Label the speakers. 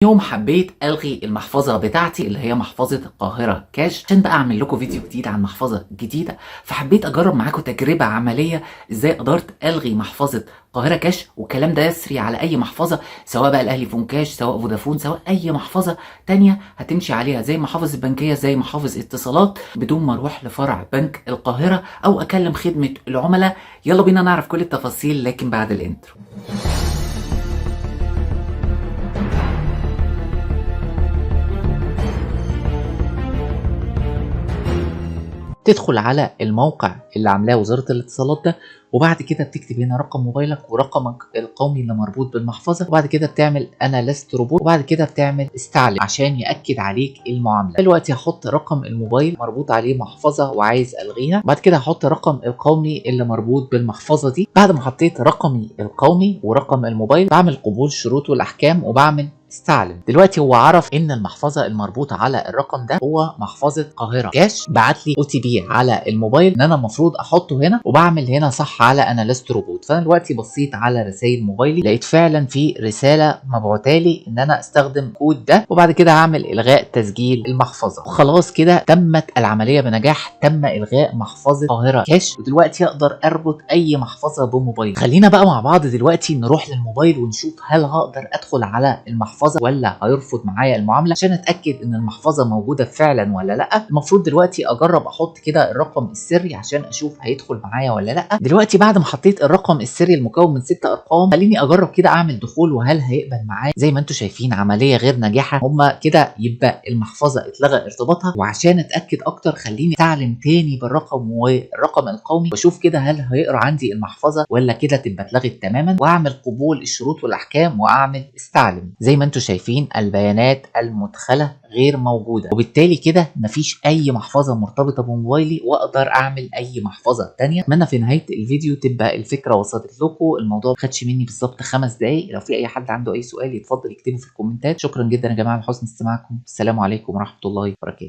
Speaker 1: يوم حبيت الغي المحفظة بتاعتي اللي هي محفظة القاهرة كاش عشان بقى اعمل لكم فيديو جديد عن محفظة جديدة، فحبيت اجرب معاكم تجربه عملية ازاي قدرت الغي محفظة القاهرة كاش. والكلام ده يسري على اي محفظة، سواء بقى الاهلي فون كاش، سواء فودافون، سواء اي محفظة تانية هتمشي عليها زي محافظ البنكية زي محافظ اتصالات، بدون ما اروح لفرع بنك القاهرة او اكلم خدمة العملاء. يلا بينا نعرف كل التفاصيل لكن بعد ال intro. تدخل على الموقع اللي عاملاه وزارة الاتصالات ده، وبعد كده بتكتب هنا رقم موبايلك ورقمك القومي اللي مربوط بالمحفظة، وبعد كده بتعمل انا لست روبوت، وبعد كده بتعمل استعلم عشان يأكد عليك المعاملة. دلوقتي هحط رقم الموبايل مربوط عليه محفظة وعايز الغيها، بعد كده هحط رقم القومي اللي مربوط بالمحفظة دي. بعد ما حطيت رقمي القومي ورقم الموبايل بعمل قبول شروط والاحكام وبعمل استعلم. دلوقتي هو عرف ان المحفظة المربوطه على الرقم ده هو محفظة القاهرة كاش، بعت لي OTP على الموبايل ان انا المفروض احطه هنا، وبعمل هنا صح على انا لست روبوت. فانا دلوقتي بصيت على رسائل موبايلي لقيت فعلا في رسالة مبعوته لي ان انا استخدم كود ده، وبعد كده هعمل الغاء تسجيل المحفظة. وخلاص كده تمت العملية بنجاح، تم الغاء محفظة القاهرة كاش، ودلوقتي اقدر اربط اي محفظة بموبايل. خلينا بقى مع بعض دلوقتي نروح للموبايل ونشوف هل هقدر ادخل على المحفظة ولا هيرفض معايا المعاملة، عشان اتاكد ان المحفظة موجودة فعلا ولا لا. المفروض دلوقتي اجرب احط كده الرقم السري عشان اشوف هيدخل معايا ولا لا. دلوقتي بعد ما حطيت الرقم السري المكون من 6 ارقام، خليني اجرب كده اعمل دخول وهل هيقبل معايا. زي ما انتم شايفين عملية غير ناجحة، هما كده يبقى المحفظة اتلغى ارتباطها. وعشان اتاكد اكتر خليني استعلم تاني بالرقم والرقم القومي واشوف كده هل هيقرا عندي المحفظة ولا كده تبقى اتلغت تماما، واعمل قبول الشروط والاحكام واعمل استعلم. زي ما انتم شايفين البيانات المدخله غير موجودة، وبالتالي كده مفيش اي محفظة مرتبطة بموبايلي واقدر اعمل اي محفظة تانية. اتمنى في نهاية الفيديو تبقى الفكرة وصلت لكم، الموضوع ما خدش مني بالظبط 5 دقايق. لو في اي حد عنده اي سؤال يتفضل يكتبه في الكومنتات. شكرا جدا يا جماعة لحسن استماعكم، السلام عليكم ورحمة الله وبركاته.